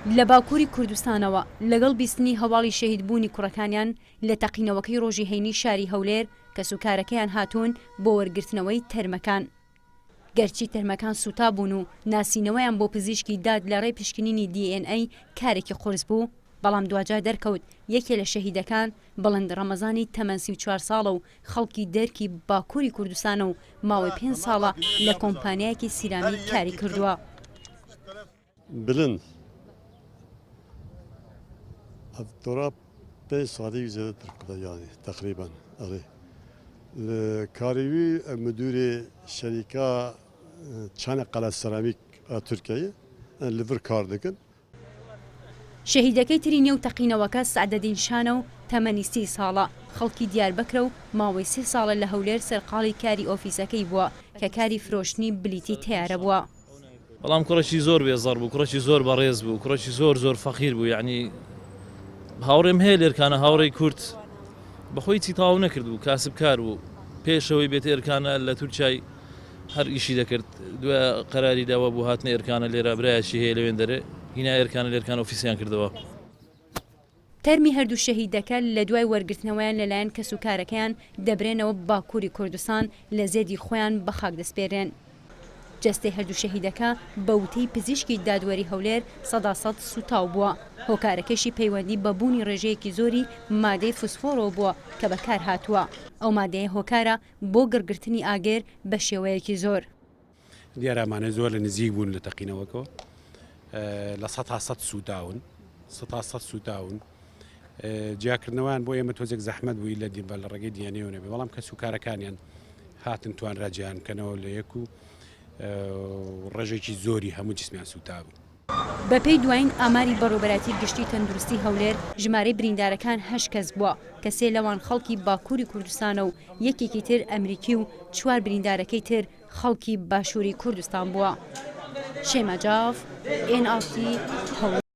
لە باکووری کوردستانەوە لەگەڵ بیستنی هەواڵی شەهیدبوونی کوڕەکانیان لە تەقینەوەکەی ڕۆژی هەینی شاری هەولێر، کەسوکارەکەیان هاتوون بۆ وەرگرتنەوەی تەرمەکان. گەرچی تەرمەکان سووتابوون و ناسینەوەیان بۆ پزیشکی داد لە ڕێی پشکنینی دی ئێن ئەی کارێکی قورس بوو، بەڵام دواجار دەرکەوت یەکێ لە شەهیدەکان بڵند ڕەمەزانی تەمەن 34 ساڵە و خەڵکی دەرکی باکووری کوردستانە و ماوەی پێنج ساڵە لە کۆمپانیایەکی سیرامیک کاری کردووە. بلند ev dora pênc salî wî zêdetir qide yanî teqrîben erê. Li karê wî midûrê şerîka Çanakkale Seramîk a Tirkiyeyê li vir kar dikin. شەهیدەکەی تری نێو تەقینەوەکە سەعدەدین شانە و تەمەنی سی ساڵە، خەڵکی دیاربەکرە و ماوەی سێ ساڵە لە هەولێر سەرقاڵی کاری ئۆفیسەکەی بووە کە کاری فرۆشتنی بلیتی تەیارە بووە. بەڵام کوڕێکی زۆر بێزەڕ بوو کوڕێکی زۆر بەڕێز بوو کوڕێکی زۆر زۆر فەقیر بوو یعنی هاوڕێم هەیە لێرکانە هاوڕێی کورد بەخۆی چی تەواو نەکرد بوو کاسبکار بوو پێشەوەی بێت ئێرکانە لە تورکای هەر ئیشی دەکرد دوای قەراری داوە بوو هاتنە ئێرکانە لێرە برایەکی هەیە لەوێن دەرێ هینا ئێرکانە لێرکان ئۆفیسیان کردەوە. تەرمی هەردوو شەهیدەکە لە دوای وەرگرتنەوەیان لەلایەن کەسوکارەکەیان دەبرێنەوە باکووری کوردستان لە زێدی خۆیان بەخاک دەسپێرێن. جەستەی هەردوو شەهیدەکە بە وتەی پزیشکی دادوەری هەولێر 100% سووتاو بووە، هۆکارەکەشی پەیوەندی بە بوونی ڕێژەیەکی زۆری مادەی فسفۆرەوە بووە کە بەکارهاتووە، ئەو مادەیە هۆکارە بۆ گڕگرتنی ئاگر بە شێوەیەکی زۆر. دیارە ئەمانە زۆر لە نزیک بوون لە تەقینەوەکەوە لە سەتا سەد سووتاون سەتا سەد سووتاون جیاکردنەوەیان بۆ ئێمە تۆزێک زەحمەت بووی لە دیبە لە ڕێگەی دیانەوە نەبێ بەڵام کەس و کارەکانیان هاتن توانرا جیان بکەنەوە لە یەک و ڕێژێکی زۆری هەموو جسمیان سووتا بوو. بەپێی دوایین ئاماری بەڕێوەبەرایەتی گشتی تەندروستی هەولێر، ژمارەی بریندارەکان هەشت کەس بووە، کە سێ لەوان خەڵکی باکووری کوردستانە و یەکێکی تر ئەمریکی و چوار بریندارەکەی تر خەڵکی باشووری کوردستان بووە. شەیما جاف، ئێن ئاڕ تی، هەولێر.